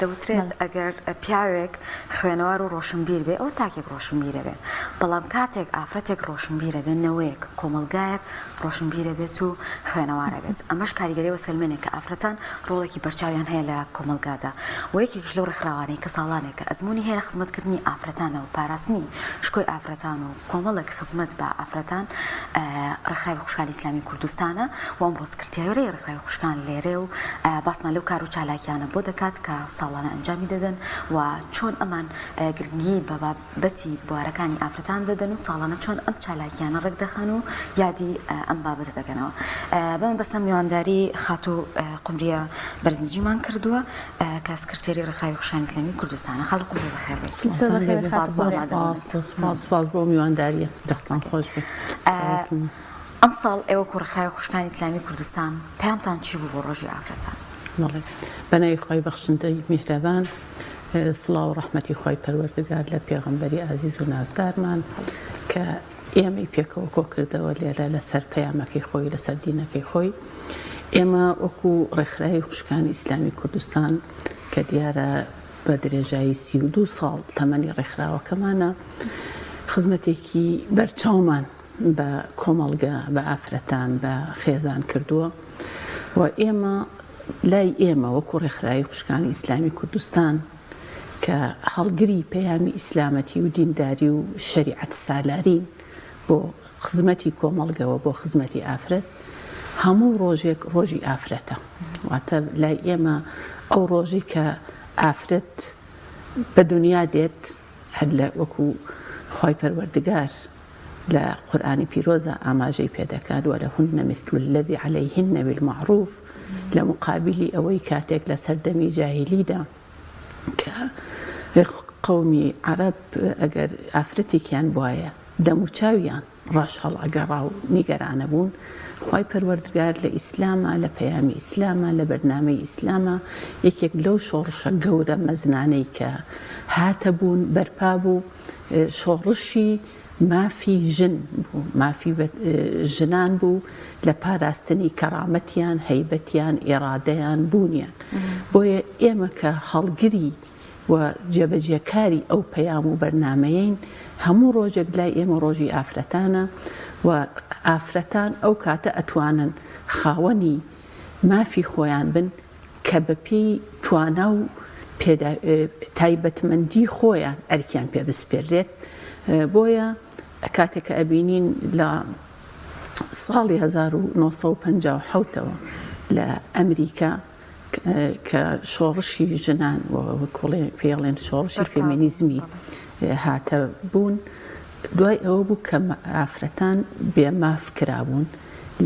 دەوترێت ئەگەر پیاوێک خوێنەوار و ڕۆشنبیر بێ ئەوە تاکێک ڕۆشنبیرە بێ، بەڵام کاتێک ئافرەتێک ڕۆشنبیرە بێ نەوەیەک، کۆمەڵگایەک ڕۆشنبیرە بێت و خوێنەوارە بێت. ئەمەش کاریگەری ئەوە سەلمێنێ کە ئافرەتان ڕۆڵێکی بەرچاویان هەیە لە کۆمەڵگادا و یەکێکیش لەو ڕێکخراوانەی کە ساڵانێکە ئەزموونی هەیە لە خزمەتکردنی ئافرەتانە و پاراستنی شکۆی ئافرەتان و کۆمەڵێک خزمەت بە ئافرەتان ڕێکخراوی خوشکانی ئیسلامی کوردستانە و ئەمڕۆ سکرتێرەی ڕێکخراوی خوشکان لێرەیە و باسمان لەو کار و چالاکیانە بۆ دەکات کە ساڵانە ئەنجامی دەدەن و چۆن ئەمان گرنگی بە بابەتی بوارەکانی ئافرەتان دەدەن و ساڵانە چۆن ئەم چالاکیانە ڕێکدەخەن و یادی ئەم بابەتە دەکەنەوە. بەمە بەسە میوانداری خاتوو قومریە بەرزنجیمان کردووە کە سکرتێری ڕێکخراوی خوشکانی ئیسلامی کوردستانە. خاتوو قومریە بەخێر بێیت. زۆر بەخێر بێن خاتوو قومریە. سوپاس سوپاس بۆ میوانداریە. دەستتان خۆش بێ. ئەمساڵ ئێوە وەکو ڕێکخراوی خوشکانی ئیسلامی کوردستان پەیامتان چی بوو بۆ ڕۆژی ئافرەتان؟ بەڵێ بەناوی خوای بەخشندەی میهرەبان سڵاو و ڕەحمەتی خوای پەروەردگار لە پێغەمبەری ئازیز و نازدارمان کە ئێمەی پێکەوە کۆکردەوە لێرە لەسەر پەیامەکەی خۆی لەسەر دینەکەی خۆی ئێمە وەکو ڕێکخراوی خوشکانی ئیسلامی کوردستان کە دیارە بە درێژایی 32 ساڵ تەمەنی ڕێکخراوەکەمانە خزمەتێکی بەرچاومان بە کۆمەڵگە، بە ئافرەتان، بە خێزان کردووە و ئێمە لای ئێمە وەکو ڕێکخراوی خوشکانی ئیسلامی کوردستان کە هەڵگری پەیامی ئیسلامەتی و دینداری و شەریعەت سالارین بۆ خزمەتی کۆمەڵگەوە بۆ خزمەتی ئافرەت هەموو ڕۆژێک ڕۆژی ئافرەتە واتە لای ئێمە ئەو ڕۆژی کە ئافرەت بە دنیا دێت هەر لە وەکو خوای پەروەردگار لە قورئانی پیرۆزا ئاماژەی پێ دەکات، ولهن مثل الذی علیهن بالمعروف، لە مقابلی ئەوەی کاتێک لە سەردەمی جاهیلیدا کە قەومی عەرەب ئەگەر ئافرەتێکیان بوایە دەموچاویان ڕەش هەڵئەگەڕا و نیگەرانە بوون، خوای پەروەردگار لە ئیسلاما لە پەیامی ئیسلاما لە بەرنامەی ئیسلاما یەکێک لەو شۆڕشە گەورە مەزنانەی کە هاتە بوون بەرپا بوو شۆڕشی مافی ژن بوو، مافی ژنان بوو لە پاراستنی کەڕامەتیان، هەیبەتیان، ئیڕادەیان، بوونیان. بۆیە ئێمە کە هەڵگری و جێبەجێکاری ئەو پەیام و بەرنامەیەین، هەموو ڕۆژێک لای ئێمە ڕۆژی ئافرەتانە و ئافرەتان ئەو کاتە ئەتوانن خاوەنی مافی خۆیان بن کە بە پێی توانا و تایبەتمەندی خۆیان ئەرکیان پێ بسپێررێت، بۆیە کاتێک کە ئەبینین لە ساڵی 1957 ەوە لە ئەمریکا کە شۆڕشی ژنان پێڵێن شۆڕشی فێمینیزمی هاتە بوون دوای ئەوە بوو کە ئافرەتان بێماف کرابوون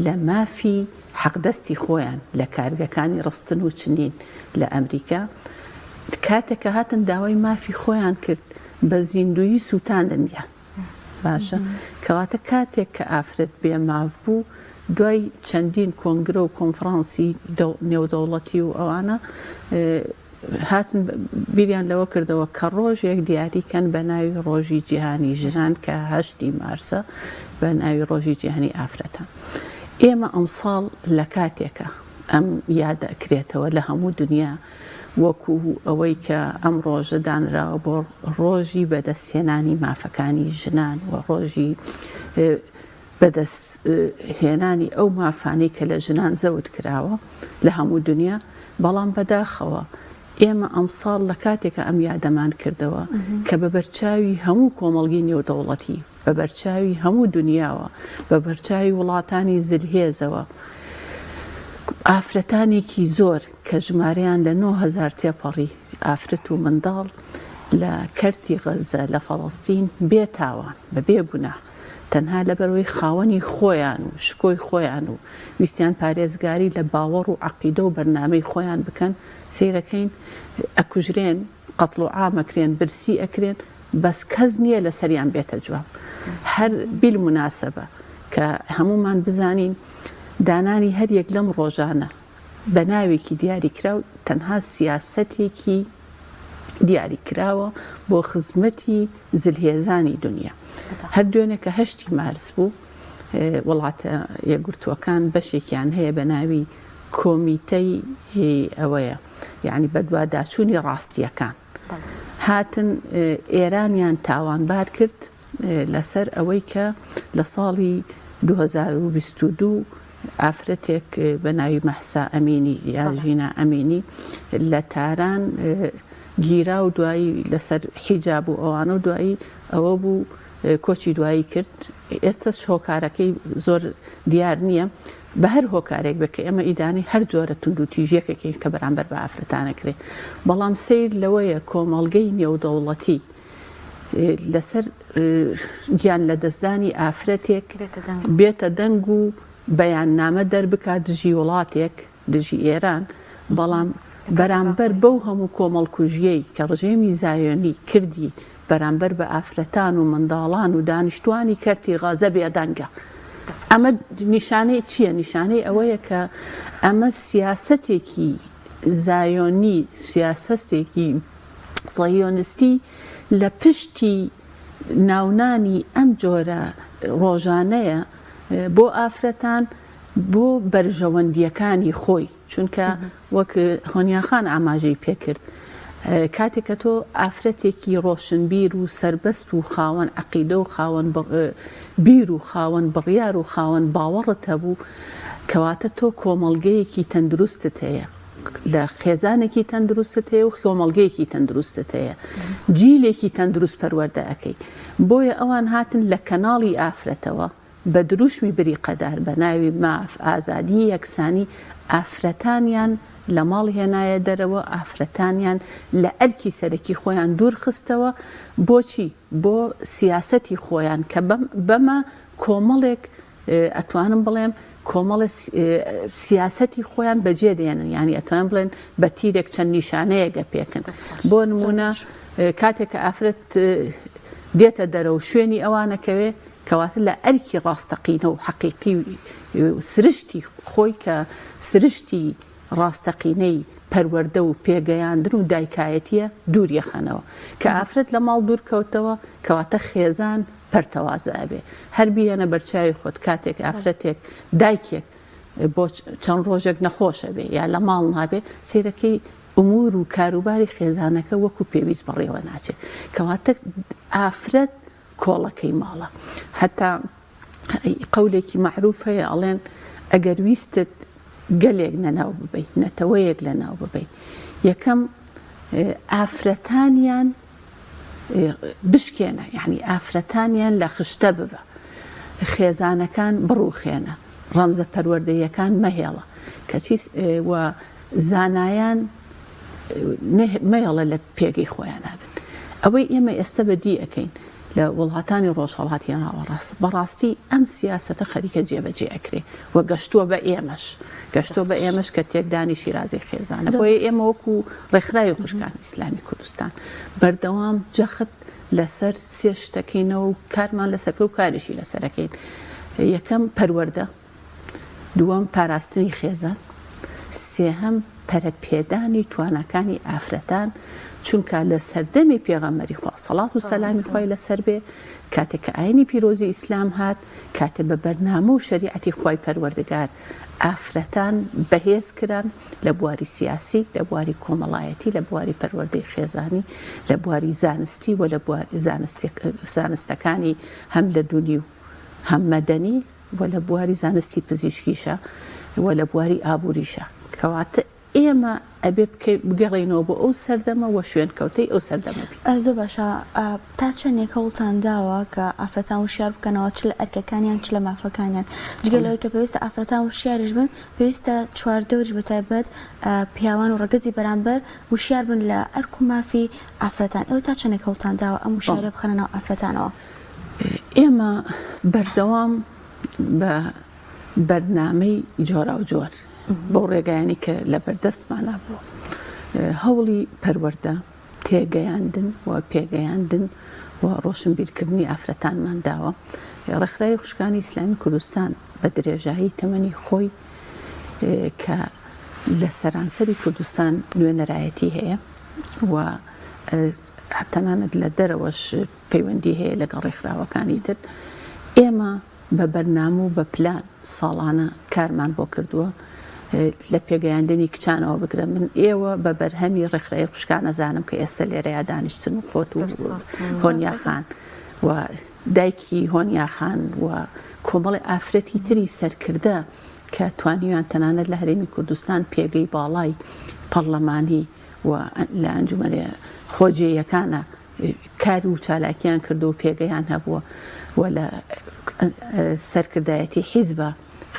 لە مافی حەقدەستی خۆیان لە کارگەکانی ڕستن و چنین لە ئەمریکا، کاتێک کە هاتن داوای مافی خۆیان کرد بە زیندوویی سووتاندنیان. باشە کەواتە کاتێک کە ئافرەت بێ ماف بوو دوای چەندین کۆنگرە و کۆنفرانسی نێودەوڵەتی و ئەوانە هاتن بیریان لەوە کردەوە کە ڕۆژێک دیاری کەن بە ناوی ڕۆژی جیهانی ژنان کە هەشتی مارسە بە ناوی ڕۆژی جیهانی ئافرەتان. ئێمە ئەمساڵ لە کاتێکە ئەم یادە ئەکرێتەوە لە هەموو دنیا وەکو ئەوەی کە ئەم ڕۆژە دانراوە بۆ ڕۆژی بەدەستهێنانی مافەکانی ژنان و ڕۆژی بەدەست هێنانی ئەو مافانەی کە لە ژنان زەوت کراوە لە هەموو دنیا، بەڵام بەداخەوە ئێمە ئەمساڵ لە کاتێکا ئەم یادەمان کردەوە کە بە بەرچاوی هەموو کۆمەڵگەی نێودەوڵەتی، بە بەرچاوی هەموو دنیاوە، بە بەرچاوی وڵاتانی زلهێزەوە ئافرەتانێکی زۆر کە ژمارەیان لە 9000 تێپەڕی ئافرەت و منداڵ لە کەرتی غەززە لە فەڵەستین بێ تاوان بە بێ گوناه تەنها لەبەرئەوەی خاوەنی خۆیان و شکۆی خۆیان و ویستیان پارێزگاری لە باوەڕ و عەقیدە و بەرنامەی خۆیان بکەن، سەیرەکەین ئەکوژرێن، قەتڵ و عام ئەکرێن، برسی ئەکرێن، بەس کەس نییە لەسەریان بێتە جواب. هەر بیلموناسەبە کە هەموومان بزانین دانانی هەر یەک لەم ڕۆژانە بە ناوێکی دیاریکراو تەنها سیاسەتێکی دیاریکراوە بۆ خزمەتی زلهێزانی دونیا. هەر دوێنێ کە هەشتی مارس بوو، وڵاتە یەکگرتووەکان بەشێکیان هەیە بە ناوی کۆمیتەی ئەوەیە یانی بەدواداچوونی ڕاستییەکان هاتن ئێرانیان تاوانبار کرد لەسەر ئەوەی کە لە ساڵی 2022 ئافرەتێک بە ناوی مەهسا ئەمینی یا ژینا ئەمینی لە تاران گیرا و دوایی لەسەر حیجاب و ئەوانە و دوایی ئەوە بوو کۆچی دوایی کرد ئێستاش هۆکارەکەی زۆر دیار نییە بە هەر هۆکارێک بێت کە ئێمە ئیدانەی هەر جۆرە توندوتیژیەک ئەکەین کە بەرامبەر بە ئافرەتان ئەکرێ بەڵام سەیر لەوەیە کۆمەڵگەی نێودەوڵەتی لەسەر گیان لەدەستدانی ئافرەتێک بێتە دەنگ و بەیاننامە دەربکات دژی وڵاتێک دژی ئێران، بەڵام بەرامبەر بەو هەموو کۆمەڵکوژییەی کە ڕژێمی زایۆنی کردی بەرامبەر بە ئافرەتان و منداڵان و دانیشتوانی کەرتی غەزە بێدەنگە. ئەمە نیشانەی چییە؟ نیشانەی ئەوەیە کە ئەمە سیاسەتێکی زایۆنی، سیاسەتێکی زایۆنستی لە پشتی ناونانی ئەم جۆرە ڕۆژانەیە بۆ ئافرەتان، بۆ بەرژەوەندییەکانی خۆی، چونکە وەک هۆنیا خان ئاماژەی پێکرد، کاتێک کە تۆ ئافرەتێکی ڕۆشنبیر و سەربەست و خاوەن عەقیدە و خاوەن بیر و خاوەن بڕیار و خاوەن باوەڕت هەبوو، کەواتە تۆ کۆمەڵگەیەکی تەندروستت هەیە، لە خێزانێکی تەندروستت هەیە و کۆمەڵگەیەکی تەندروستت هەیە، جیلێکی تەندروست پەروەردە ئەکەی. بۆیە ئەوان هاتن لە کەناڵی ئافرەتەوە بە دروشمی بریقەدار بە ناوی ماف، ئازادی، یەکسانی ئافرەتانیان لە ماڵ هێنایە دەرەوە، ئافرەتانیان لە ئەرکی سەرەکی خۆیان دوور خستەوە، بۆچی؟ بۆ سیاسەتی خۆیان کە بەمە کۆمەڵێک ئەتوانم بڵێم کۆمەڵێ سیاسەتی خۆیان بەجێ دێنن، یانی ئەتوانم بڵێن بە تیرێک چەند نیشانەیەک ئەپێکن. بۆ نموونە کاتێک کە ئافرەت دێتە دەرەوە شوێنی ئەوانەکەوێ، کەواتە لە ئەرکی ڕاستەقینە و حەقیقی و سرشتی خۆی کە سرشتی ڕاستەقینەی پەروەردە و پێگەیاندن و دایکایەتیە دووریەخەنەوە. کە ئافرەت لە ماڵ دوور کەوتەوە کەواتە خێزان پەرتەوازە ئەبێ. هەر بیهێنە بەرچاوی خۆت کاتێک ئافرەتێک دایکێک بۆ چەند ڕۆژێک نەخۆش ئەبێ یا لە ماڵ نابێ سەیرەکەی ئومور و کاروباری خێزانەکە وەکو پێویست بەڕێوە ناچێ. کەواتە ئافرەت کۆڵەکەی ماڵە هەتا قەولێکی مەعروف هەیە ئەڵێن ئەگەر ویستت گەلێک لەناو ببەی نەتەوەیەک لەناو ببەی یەکەم ئافرەتانیان بشکێنە یعنی ئافرەتانیان لە خشتە ببە خێزانەکان بڕوخێنە ڕەمزە پەروەردەیەکان مەهێڵە کەچی و زانایان مەیەڵە لە پێگەی خۆیانا بن. ئەوەی ئێمە ئێستە بەدی ئەکەین لە وڵاتانی ڕۆژهەڵاتی ناوەڕاست، بەڕاستی ئەم سیاسەتە خەریکە جێبەجێ ئەکرێ و گەشتووە بە ئێمەش، گەشتووە بە ئێمەش کە تێکدانی شیرازەی خێزانە. بۆیە ئێمە وەکوو ڕێکخراوی خوشکانی ئیسلامی کوردستان بەردەوام جەخت لەسەر سێ شتەکەینەوە و کارمان لەسەر و کاریشی لەسەرەکەین. یەکەم پەروەردە، دووەم پاراستنی خێزان، سێهەم پەرەپێدانی تواناکانی ئافرەتان، چونکە لە سەردەمی پێغەمبەری خوا سەڵات و سەلامی خوای لەسەر بێ کاتێک کە ئاینی پیرۆزی ئیسلام هات کاتێ بە بەرنامە و شەریعەتی خوای پەروەردگار ئافرەتان بەهێز کران لە بواری سیاسی لە بواری کۆمەڵایەتی لە بواری پەروەردەی خێزانی لە بواری زانستی و لە بواری زانستەکانی هەم لە دونی و هەم مەدەنی و لە بواری زانستی پزیشکیشە و لە بواری ئابووریشە. کەواتە ئێمە ئەبێ بگەڕێینەوە بۆ ئەو سەردەمە و شوێنکەوتەی ئەو سەردەمە بین. زۆر باشە تا چەندێک هەوڵتان داوە کە ئافرەتان وشیار بکەنەوە چ لە ئەرکەکانیان چ لە مافەکانیان؟ جگە لەوەی کە پێویستە ئافرەتان وشیاریش بن، پێویستە چواردەوریش بە تایبەت پیاوان و ڕەگەزی بەرامبەر وشیار بن لە ئەرک و مافی ئافرەتان. ئێوە تا چەندێک هەوڵتان داوە ئەم وشیاریە بخەنە ناو ئافرەتانەوە؟ ئێمە بەردەوام بە بەرنامەی جۆراوجۆر بەو ڕێگایانەی کە لە بەردەستمانا بووە هەوڵی پەروەردە، تێگەیاندن و پێگەیاندن و ڕۆشنبیرکردنی ئافرەتانمان داوە. ڕێکخراوی خوشکانی ئیسلامی کوردستان بە درێژایی تەمەنی خۆی کە لە سەرانسەری کوردستان نوێنەرایەتی هەیە و تەنانەت لە دەرەوەش پەیوەندی هەیە لەگەڵ ڕێکخراوەکانی تر، ئێمە بە بەرنامە و بە پلان ساڵانە کارمان بۆ کردووە. لە پێگەیاندنی کچانەوە بگرە من ئێوە بە بەرهەمی ڕێکخراوی خوشکان ئەزانم کە ئێستا لێرەیا دانیشتن و خۆت و هۆنیا خان و دایکی هۆنیا خان و کۆمەڵی ئافرەتی تری سەرکردە کە توانیویان تەنانەت لە هەرێمی کوردستان پێگەی باڵای پەڕلەمانی و لە ئەنجومەنە خۆجێیەکانە کار و چالاکیان کردو و پێگەیان هەبووە و لە سەرکردایەتی حیزبە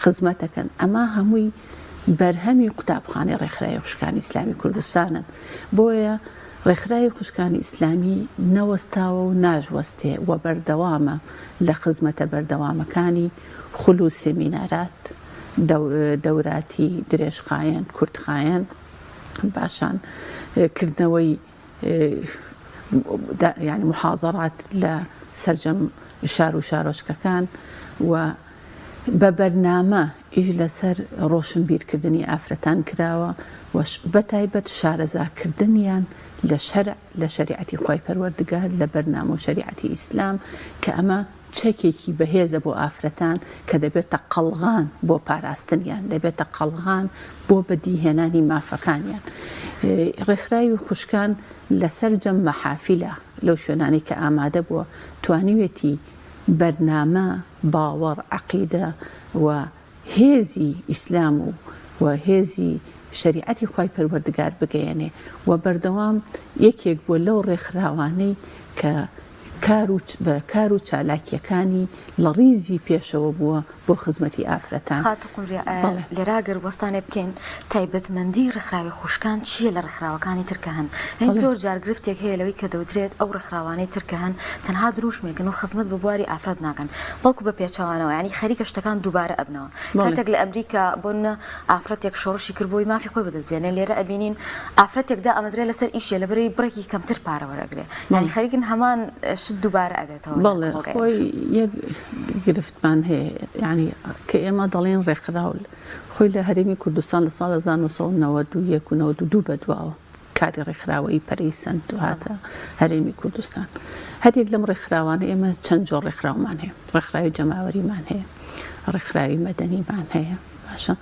خزمەتەکەن ئەمە هەمووی بەرهەمی قوتابخانەی ڕێکخراوی خوشکانی ئیسلامی کوردستانن بۆیە ڕێکخراوی خوشکانی ئیسلامی نەوەستاوە و ناژوەستێ و بەردەوامە لە خزمەتە بەردەوامەکانی خول و سێمینارات دەوراتی درێژخایەن کورتخایەن پاشان کردنەوەی یانی محازەرات لە سەرجەم شار و شارۆچکەکان و بە بەرنامە ئیش لەسەر ڕۆشنبیرکردنی ئافرەتان کراوە و بەتایبەت شارەزاکردنیان لە شەرع لە شەریعەتی خوای پەروەردگار لە بەرنامە و شەریعەتی ئیسلام کە ئەمە چەکێکی بەهێزە بۆ ئافرەتان کە دەبێتە قەڵغان بۆ پاراستنیان، دەبێتە قەڵغان بۆ بەدیهێنانی مافەکانیان. ڕێکخراوی خوشکان لە سەرجەم مەحافیلە لەو شوێنانەی کە ئامادە بووە توانیوێتی بەرنامە، باوەڕ، عەقیدە و هێزی ئیسلام و و هێزی شەریعەتی خوای پەروەردگار بگەیەنێ و بەردەوام یەکێک بووە لەو ڕێکخراوانەی کە کار و بە کار و چالاکییەکانی لە ڕیزی پێشەوە بووە بۆ خزمەتی ئافرەتان. خاتوو قومریە بەڵێ. لێرە گەر وەستانێ بکەین تایبەتمەندی ڕێکخراوی خوشکان چییە لە ڕێکخراوەکانی تر کە هەن؟ هەین بەڵێ. زۆر جار گرفتێک هەیە لەوەی کە دەوترێت ئەو ڕێکخراوانەی تر کە هەن تەنها دروشمێکن و خزمەت بە بواری ئافرەت ناکەن بەڵکو بە پێچەوانەوە یانی خەریکە شتەکان دووبارە ئەبنەوە کاتێک لە ئەمریکا بۆ نمونە ئافرەتێک شۆڕشی کرد بۆی مافی خۆی بەدەست بێنێ لێرە ئەبینین ئافرەتێک دائەمەزرێ لەسەر ئیشێ لەبەرەی بڕێکی کەمتر پارە وەرەگرێ یانی خەریکن هەمان شت دووبارە ئەبێتەوە بەڵێ خۆی یەک گرفتمان هەیە یانی کە ئێمە دەڵێن ڕێکخراو خۆی لە هەرێمی کوردستان لە ساڵ 1991 و 92 بەدواوە کاری ڕێکخراوەیی پەرەی سەند و هاتە هەرێمی کوردستان. هەریەک لەم ڕێکخراوانە ئێمە چەند جۆر ڕێکخراومان هەیە. ڕێکخراوی جەماوەریمان هەیە، ڕێکخراوی مەدەنیمان هەیە، باشە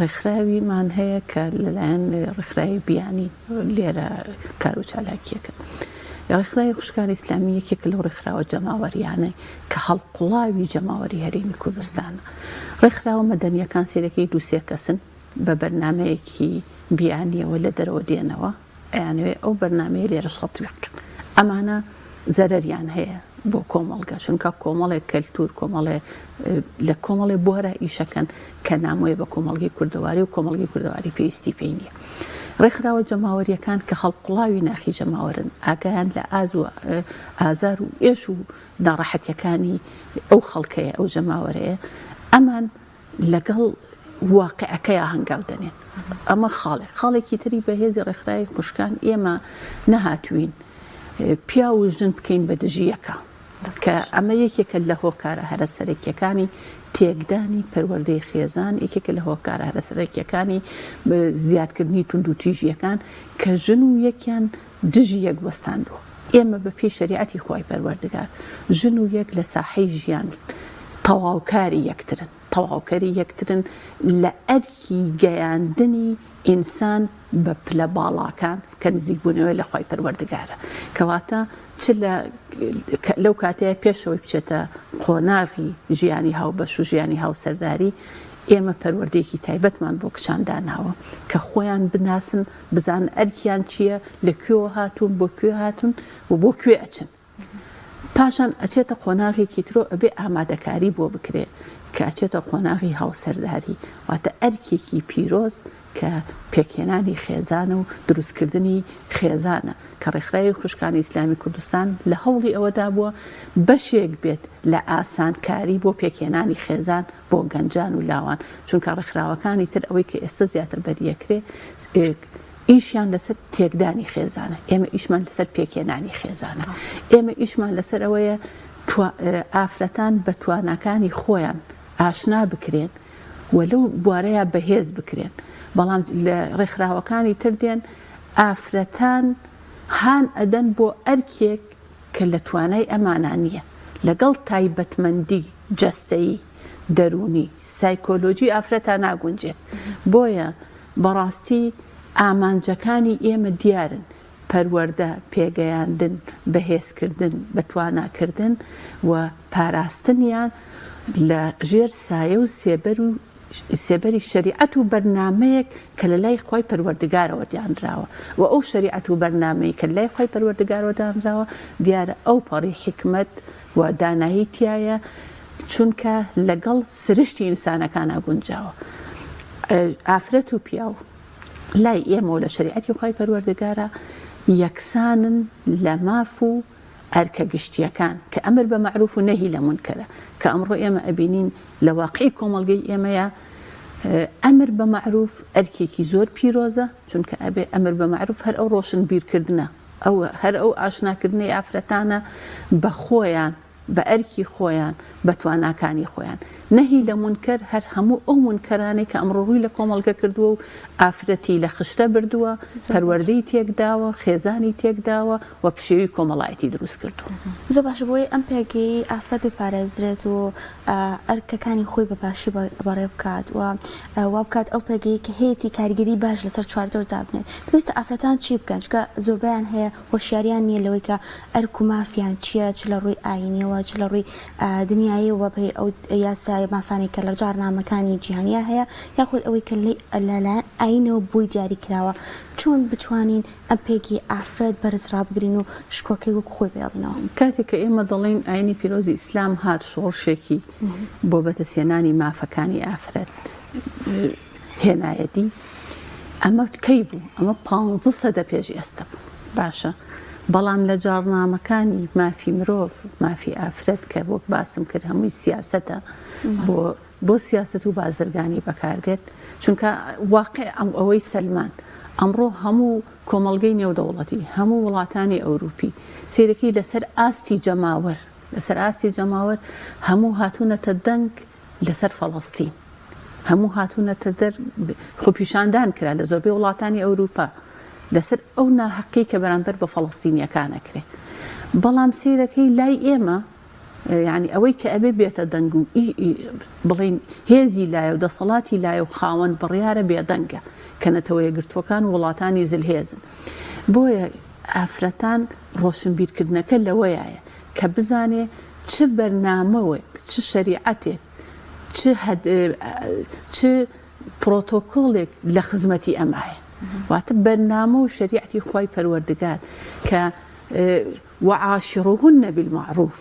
ڕێکخراویمان هەیە کە لەلایەن ڕێکخراوی بیانی لێرە کار و چالاکیەکە. ڕێکخراوی خوشکانی ئیسلامی یەکێکە لەو ڕێکخراوە جەماوەریانەی کە هەڵقوڵاوی جەماوەری هەرێمی کوردستانە. ڕێکخراوە مەدەنیەکان سەیرەکەی دوو سێ کەسن. بە بەرنامەیەکی بیانیەوە لە دەرەوە دێنەوە ئەیانەوێ ئەو بەرنامەیە لێرەش تەتبیق بکەن ئەمانە زەرەریان هەیە بۆ کۆمەڵگە چونکە کۆمەڵێک کەلتور کۆمەڵێ لە کۆمەڵێ بوارە ئیشەکەن کە نامۆیە بە کۆمەڵگەی کوردەواری و کۆمەڵگەی کوردەواری پێویستی پێی نییە ڕێکخراوە جەماوەریەکان کە هەڵقوڵاوی ناخی جەماوەرن ئاگایان لە ئاز و ئازار و ئێش و ناڕەحەتیەکانی ئەو خەڵکەیە ئەو جەماوەرەیە ئەمان لەگەڵ واقیعەکەیا هەنگاو دەنێن. ئەمە خاڵێک. خاڵێکی تری بەهێزی ڕێکخراوی خوشکان ئێمە نەهاتووین پیاو و ژن بکەین بە دژی یەکا کە ئەمە یەکێکە لە هۆکارە هەرە سەرەکیەکانی تێکدانی پەروەردەی خێزان یەکێکە لە هۆکارە هەرە سەرەکیەکانی زیادکردنی توندوتیژیەکان کە ژن و یەکیان دژی یەک وەستاندووە. ئێمە بە پێی شەریعەتی خوای پەروەردگار ژن و یەک لە ساحەی ژیان تەواوکاری یەکترن، تەواوکەری یەکترن لە ئەرکی گەیاندنی ئینسان بە پلە باڵاکان کە نزیکبوونەوەی لە خوای پەروەردگارە. کەواتە چ لە لەو کاتەیە پێشەوەی بچێتە قۆناغی ژیانی هاوبەش و ژیانی هاوسەرداری ئێمە پەروەردەیەکی تایبەتمان بۆ کچان داناوە کە خۆیان بناسن بزانن ئەرکیان چییە، لە کوێوە هاتوون، بۆ کوێ هاتوون و بۆ کوێ ئەچن. پاشان ئەچێتە قۆناغێکی ترۆ ئەبێ ئامادەکاری بۆ بکرێ کە ئەچێتە قۆناغی هاوسەرداری، واتە ئەرکێکی پیرۆز کە پێکهێنانی خێزانە و دروستکردنی خێزانە، کە ڕێکخراوی خوشکانی ئیسلامی کوردستان لە هەوڵی ئەوەدا بووە بەشێک بێت لە ئاسانکاری بۆ پێکهێنانی خێزان بۆ گەنجان و لاوان، چونکە ڕێکخراوەکانی تر ئەوەی کە ئێستا زیاتر بەدیەکرێ ئیشیان لەسەر تێکدانی خێزانە، ئێمە ئیشمان لەسەر پێکهێنانی خێزانە، ئێمە ئیشمان لەسەر ئەوەیە ئافرەتان بە تواناکانی خۆیان ئاشنا بکرێن و لەو بوارەیا بەهێز بکرێن، بەڵام لە ڕێکخراوەکانی تر دێن ئافرەتان هان ئەدەن بۆ ئەرکێک کە لە توانای ئەمانا نییە لەگەڵ تایبەتمەندی جەستەیی. دەروونی، سایکۆلۆجی ئافرەتا ناگونجێت. بۆیە بەڕاستی ئامانجەکانی ئێمە دیارن، پەروەردە، پێگەیاندن، بەهێزکردن، بەتواناکردن و پاراستنیان لە ژێر سایە و سێبەر و سێبەری شەریعەت و بەرنامەیەک کە لە لای خوای پەروەردگارەوە دانراوە و ئەو شەریعەت و بەرنامەی کە لە لای خوای پەروەردگارەوە دانراوە دیارە ئەو پەڕی حیکمەت و دانایی تیایە چونکە لەگەڵ سرشتی ئینسانەکانا گونجاوە ئافرەت و پیاو لای ئێمەوە لە شەریعەتی خوای پەروەردگارا یەکسانن لە ماف و ئەرکە گشتیەکان کە ئەمر بە مەعروف و نەهی لە مونکەرە کە ئەمڕۆ ئێمە ئەبینین لە واقعی کۆمەڵگەی ئێمەیا ئەمر بە مەعروف ئەرکێکی زۆر پیرۆزە چونکە ئەبێ ئەمر بە مەعروف هەر ئەو ڕۆشنبیرکردنە ئەو هەر ئەو ئاشناکردنەی ئافرەتانە بە خۆیان بە ئەرکی خۆیان، بە تواناکانی خۆیان. نەهی لە مونکەر هەر هەموو ئەو مونکەرانەی کە ئەمڕۆ ڕووی لە کۆمەڵگە کردووە و ئافرەتی لە خشتە بردووە، پەروەردەی تێکداوە، خێزانی تێکداوە و پشێوی کۆمەڵایەتی دروست کردووە. زۆر باشە بۆیە ئەم پێگەیەی ئافرەت بپارێزرێت و ئەرکەکانی خۆی بە باشی بەڕێ بکات و وا بکات ئەو پێگەیەی کە هەیەتی کاریگەری باش لەسەر چواردەور دابنێت پێویستە ئافرەتان چی بکەن؟ چونکە زۆربەیان هەیە هۆشیاریان نییە لەوەی کە ئەرک و مافیان چییە چ لە ڕووی ئایینیەوە چ لە ڕووی دنیاییەوە بەپێی ئەو یاسای مافانەی کە لە جاڕنامەکانی جیهانیا هەیە یاخود ئەوەی کە لەلایەن ئایینەوە بۆی دیاری کراوە چۆن بتوانین ئەم پێگەی ئافرەت بەرز ڕابگرین و شکۆکەی وەکو خۆی بهێڵینەوە؟ کاتێک کە ئێمە دەڵێین ئایینی پیرۆزی ئیسلام هات شۆڕشێکی بۆ بەدەستهێنانی مافەکانی ئافرەت هێنایەدی، ئەمە کەی بوو؟ ئەمە پانزە سەدە پێش ئێستە بوو. باشە بەڵام لە جاڕنامەکانی مافی مرۆڤ، مافی ئافرەت کە وەک باسم کرد هەمووی سیاسەتە بۆ بۆ سیاسەت و بازرگانی بەکاردێت، چونکە واقع ئەم ئەوەی سەلماند. ئەمڕۆ هەموو کۆمەڵگەی نێودەوڵەتی، هەموو وڵاتانی ئەوروپی سەیرەکەی لەسەر ئاستی جەماوەر، لەسەر ئاستی جەماوەر هەموو هاتوونەتە دەنگ لەسەر فەڵەستین هەموو هاتوونەتە دەر خۆپیشاندان کرا لە زۆربەی وڵاتانی ئەوروپا لەسەر ئەو ناهەقی کە بەرامبەر بە فەڵەستینیەکان ئەکرێ بەڵام سەیرەکەی لای ئێمە یعنی ئەوەی کە ئەبێ بێتە دەنگ و بڵین هێزی لایە و دەسەڵاتی لایە و خاوەن بڕیارە بێدەنگە کە نەتەوە یەکگرتووەکان و وڵاتانی زلهێزن بۆیە ئافرەتان ڕۆشنبیرکردنەکە لەوەیە کە بزانێ چ بەرنامەوێک، چ شەریعەتێک، چ چ پرۆتۆکۆڵێک لە خزمەتی ئەمایە. واتە بەرنامە و شەریعەتی خوای پەروەردگار کە وعاشروهن بالمعروف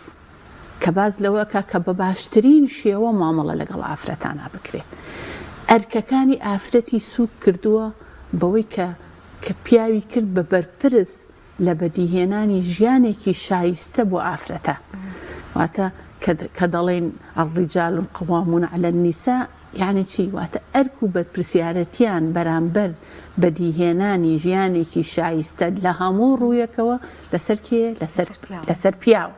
کە باس لەوە ئەکا کە بە باشترین شێوە مامەڵە لەگەڵ ئافرەتانا بکرێت. ئەرکەکانی ئافرەتی سووک کردووە بەوەی کە کە پیاوی کرد بە بەرپرس لە بەدیهێنانی ژیانێکی شایستە بۆ ئافرەتان واتە کە دەڵێین الرجال قوامون علی النساء یعنی چی واتە ئەرک و بەرپرسیارەتیان بەرامبەر بەدیهێنانی ژیانێکی شایستە لە هەموو ڕوویەکەوە لەسەر کێ لەسەر لەسەر پیاو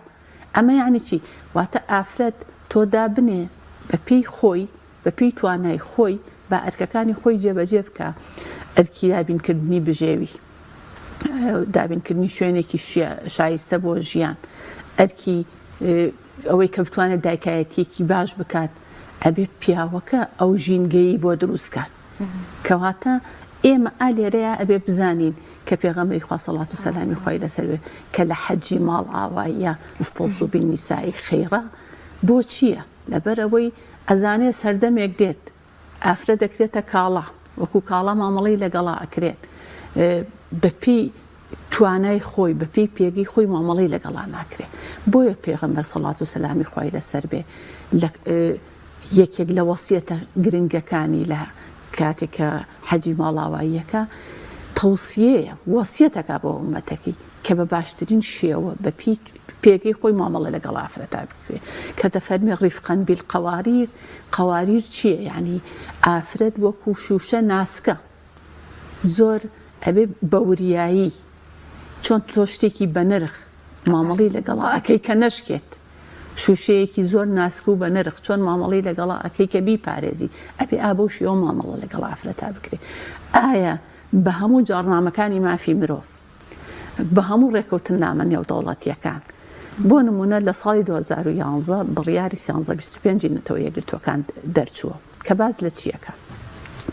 ئەمە یعنی چی واتە ئافرەت تۆ دابنێ بە پێی خۆی بە پێی توانای خۆی با ئەرکەکانی خۆی جێبەجێ بکا ئەرکی دابینکردنی بژێوی دابینکردنی شوێنێکی شایستە بۆ ژیان، ئەرکی ئەوەی کە بتوانێت دایکایەتیەکی باش بکات، ئەبێ پیاوەکە ئەو ژینگەیی بۆ دروست کات. کەواتە ئێمە ئا لێرەیە ئەبێ بزانین کە پێغەمبەری خوا سەڵات و سەلامی خوای لەسەر بێ کە لە حەجی ماڵئاواییە استوصوا بالنساء خیرا بۆ چییە؟ لەبەر ئەوەی ئەزانێ سەردەمێک دێت ئافرەت دەکرێتە کاڵا، وەکو کاڵا مامەڵەی لەگەڵا ئەکرێت، بەپێی توانای خۆی، بەپێی پێگەی خۆی مامەڵەی لەگەڵا ناکرێت. بۆیە پێغەمبەر سەڵات و سەلامی خوای لەسەر بێ لە یەکێک لە وەسیەتە گرنگەکانی لە کاتێک کە حەجی ماڵاواییەکە تەوسیەیە، وەسیەتەکە بۆ ئوممەتەکەی کە بە باشترین شێوە بەپێی پێگەی خۆی مامەڵە لەگەڵ ئافرەتا بکرێت کە دەفەرمێ ڕیفقەن بیلقەواریر قەواریر چییە؟ یانی ئافرەت وەکو شووشە ناسکە زۆر ئەبێ بە وریایی چۆن تۆ شتێکی بەنرخ مامەڵی لەگەڵا ئەکەی کە نەشکێت شووشەیەکی زۆر ناسک و بەنرخ چۆن مامەڵی لەگەڵا ئەکەی کە بیپارێزی ئەبێ ئا بەو شێوە مامەڵە لەگەڵ ئافرەتا بکرێ ئایا بە هەموو جاڕنامەکانی مافی مرۆڤ بە هەموو ڕێکەوتننامە نێودەوڵەتییەکان. بۆ نموونە لە ساڵی 2011 بڕیاری 1325 نەتەوە یەکگرتووەکان دەرچووە کە باس لە چی ئەکا؟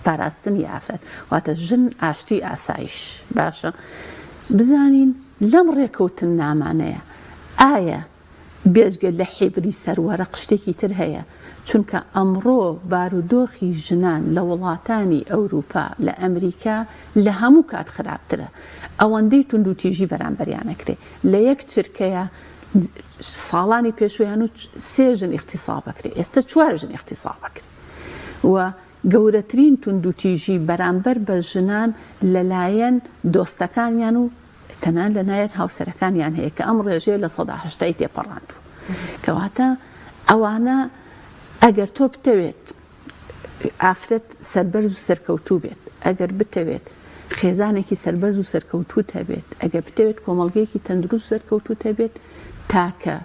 پاراستنی ئافرەت واتە ژن ئاشتی ئاسایش باشە بزانین لەم ڕێکەوتننامانەیە ئایا بێجگە لە حیبری سەر وەرەق شتێکی تر هەیە، چونکە ئەمڕۆ بارودۆخی ژنان لە وڵاتانی ئەوروپا، لە ئەمریکا لە هەموو کات خراپترە، ئەوەندەی توندوتیژی بەرامبەریان ئەکرێ، لە یەک چرکەیا ساڵانی پێشوویان و سێ ژن ئیغتیساب ئەکرێ، ئێستە چوار ژن ئیغتیساب ئەکرێ و گەورەترین توندوتیژی بەرامبەر بە ژنان لەلایەن دۆستەکانیان و تەنانەت لەلایەن هاوسەرەکانیان هەیە کە ئەم ڕێژەیە لە سەدا هەشتای تێپەڕاندووە. کەواتە ئەوانە ئەگەر تۆ بتەوێت ئافرەت سەربەرز و سەرکەوتوو بێت، ئەگەر بتەوێت خێزانێکی سەربەرز و سەرکەوتووت هەبێت، ئەگەر بتەوێت کۆمەڵگەیەکی تەندروست و سەرکەوتووت هەبێت، تاکە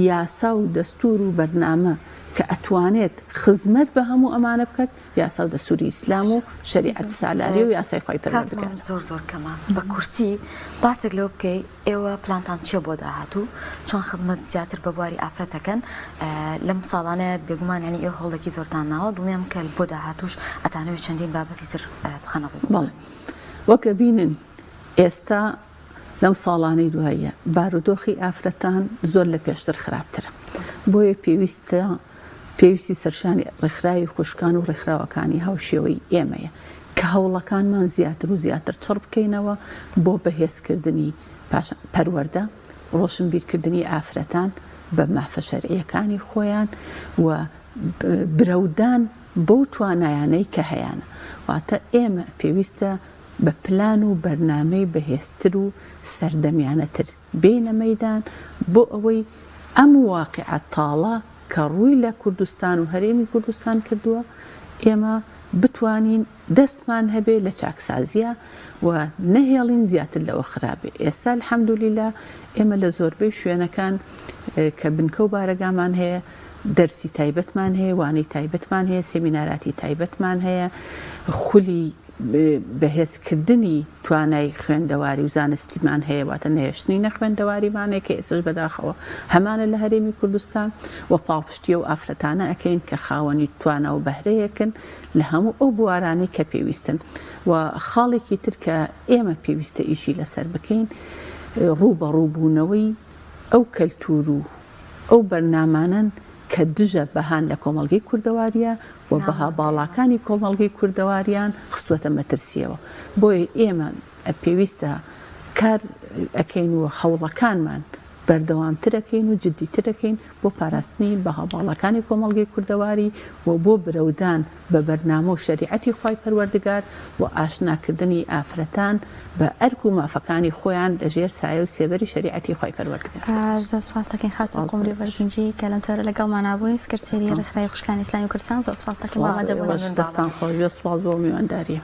یاسا و دەستوور و بەرنامە کە ئەتوانێت خزمەت بە هەموو ئەمانە بکات یاسا و دەستووری ئیسلام و شەریعەت سالاری و یاسای خوای پەروەردگارە. کاتمان زۆر زۆر کەمە بە کورتی باسێک لەوە بکەی ئێوە پلانتان چیە بۆ داهاتوو چۆن خزمەت زیاتر بە بواری ئافرەت ئەکەن لەم ساڵانەیە بێگومان یانی ئێوە هەوڵێکی زۆرتان ناوە دڵنیام کە بۆ داهاتووش ئەتانەوێت چەندین بابەتی تر بخەنە ڕوو. بەڵێ وەک ئەبینن ئێستا لەم ساڵانەی دواییە بارودۆخی ئافرەتان زۆر لە پێشتر خراپترە، بۆیە پێویستە پێویستی سەرشانی ڕێکخراوی خوشکان و ڕێکخراوەکانی هاوشێوەی ئێمەیە کە هەوڵەکانمان زیاتر و زیاتر چڕ بکەینەوە بۆ بەهێزکردنی پاشان پەروەردە، ڕۆشنبیرکردنی ئافرەتان بە مافە شەرعییەکانی خۆیان و برەودان بەو توانایانەی کە هەیانە. واتە ئێمە پێویستە بە پلان و بەرنامەی بەهێزتر و سەردەمیانەتر بێینە مەیدان بۆ ئەوەی ئەم واقیعە تاڵە کە ڕووی لە کوردستان و هەرێمی کوردستان کردووە ئێمە بتوانین دەستمان هەبێ لە چاکسازییا و نەهێڵین زیاتر لەوە خراپ بێ. ئێستا الحمدللە ئێمە لە زۆربەی شوێنەکان کە بنکە و بارەگامان هەیە دەرسی تایبەتمان هەیە، وانەی تایبەتمان هەیە، سێمیناراتی تایبەتمان هەیە، خولی بەهێزکردنی توانای خوێندەواری و زانستیمان هەیە، واتە نەهێشتنی نەخوێندەواریمان هەیە کە ئێستاش بەداخەوە هەمانە لە هەرێمی کوردستان و پاڵپشتی ئەو ئافرەتانە ئەکەین کە خاوەنی توانا و بەهرەیەکن لە هەموو ئەو بوارانەی کە پێویستن و خاڵێکی تر کە ئێمە پێویستە ئیشی لەسەر بکەین ڕووبەڕووبوونەوەی ئەو کەلتوور و ئەو بەرنامانەن کە دژە بەهان لە کۆمەڵگەی کوردەوارییە و بەها باڵاکانی کۆمەڵگەی کوردەواریان خستووەتە مەترسییەوە. بۆیە ئێمە پێویستە کار ئەکەین و هەوڵەکانمان بەردەوامتر ئەکەین و جدیتر ئەکەین بۆ پاراستنی بەها باڵاکانی کۆمەڵگەی کوردەواری و بۆ برەودان بە بەرنامە و شەریعەتی خوای پەروەردگار و ئاشناکردنی ئافرەتان بە ئەرک و مافەکانی خۆیان لە ژێر سایە و سێبەری شەریعەتی خوای پەروەردگار. زۆر سوپاس دەکەین خاتوو قومری بەرزنجی کە لەم تەوەرە لەگەڵمانا بووین سکرتێری ڕێکخراوی خوشکانی ئیسلامی کوردستان زۆر سوپاس دەکەم بۆ ئامادەبوونت. دەستان خۆش بێت سوپاس بۆ میوانداریە.